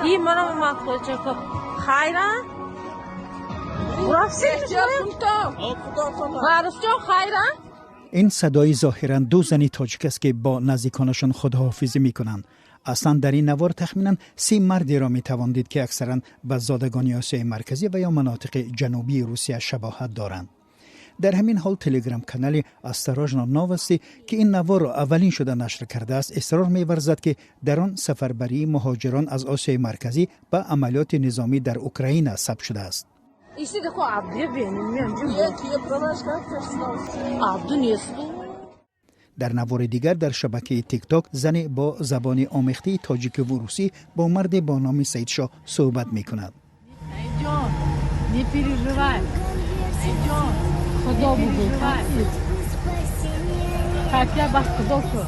И мана хайра. Ин садои зоҳиран ду зани тоҷик аст, ки бо наздиконашон худоҳофизӣ мекунанд. Аслан дар ин навор тахминан 30 мардеро метавон дид, ки аксаран ба зодагони Осиёи Марказӣ ва ё манотиқи ҷанубии Русия шабоҳат доранд. Дар ҳамин ҳол телеграм-канали «Осторожно, новости», ки ин наворро аввалин шуда нашр кардааст, исрор меварзад, ки дар он сафарбарии муҳоҷирон аз Осиёи Марказӣ ба амалиёти низомӣ дар Украина сабт шудааст. Дар навори дигар дар шабакаи Тикток зане бо забони омехтаи тоҷикиву русӣ бо марде бо номи Саидшоҳ суҳбат мекунад. Не переживай. Худо бугӯ. Такя ба Худо кун.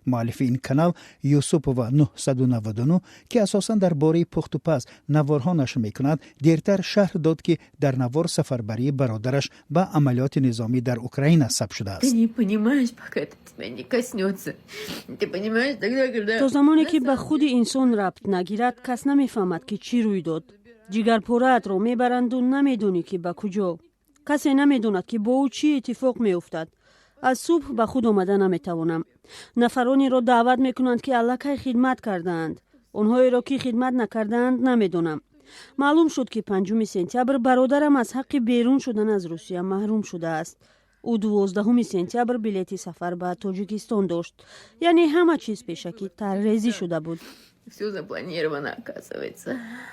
Муаллифи ин канал Юсупова 999, ки асосан дар бораи пухтупаз наворҳо нашр мекунад, дертар шарҳ дод, ки дар навор сафарбарии бародараш ба амалиёти низомӣ дар Украина сабт шудааст. То замоне ки ба худи инсон рабт нагирад, кас намефаҳмад, ки чӣ рӯй дод. Ҷигарпораатро мебаранду намедонӣ, ки ба куҷо. Касе намедонад, ки бо ӯ чӣ иттифоқ меуфтад. Аз субҳ ба худ омада наметавонам. Нафаронеро даъват мекунанд, ки аллакай хидмат кардаанд. Онҳоеро, ки хидмат накардаанд, намедонам. Маълум шуд, ки 5 сентябр бародарам аз ҳаққи берун шудан аз Русия маҳрум шудааст. Ӯ 12 сентябр билети сафар ба Тоҷикистон дошт, яъне ҳама чиз пешакӣ тарҳрезӣ шуда буд. Все запланировано, оказывается,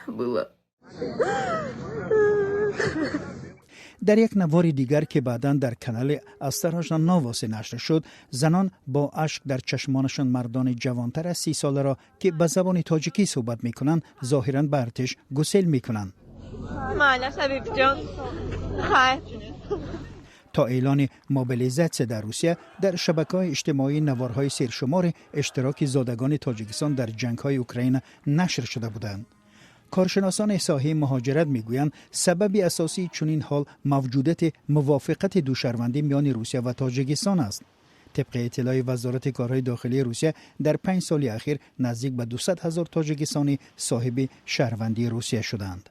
было. Дар як навори дигар, ки баъдан дар канали «Осторожно, новости» нашр шуд, занон бо ашк дар чашмонашон мардони ҷавонтар аз 30 соларо, ки ба забони тоҷикӣ суҳбат мекунанд, зоҳиран ба артиш гусел мекунанд. То эълони мобилизатсия дар Русия дар шабакаҳои иҷтимоӣ наворҳои сершумори иштироки зодагони Тоҷикистон дар ҷангҳои Украина нашр шуда буданд. Коршиносони соҳаи муҳоҷират мегӯянд, сабаби асосии чунин ҳол мавҷудияти мувофиқати душаҳрвандӣ миёни Русия ва Тоҷикистон аст. Тибқи иттилои Вазорати корҳои дохилии Русия, дар 5 соли ахир наздик ба 200 000 тоҷикистонӣ соҳиби шаҳрвандии Русия шуданд.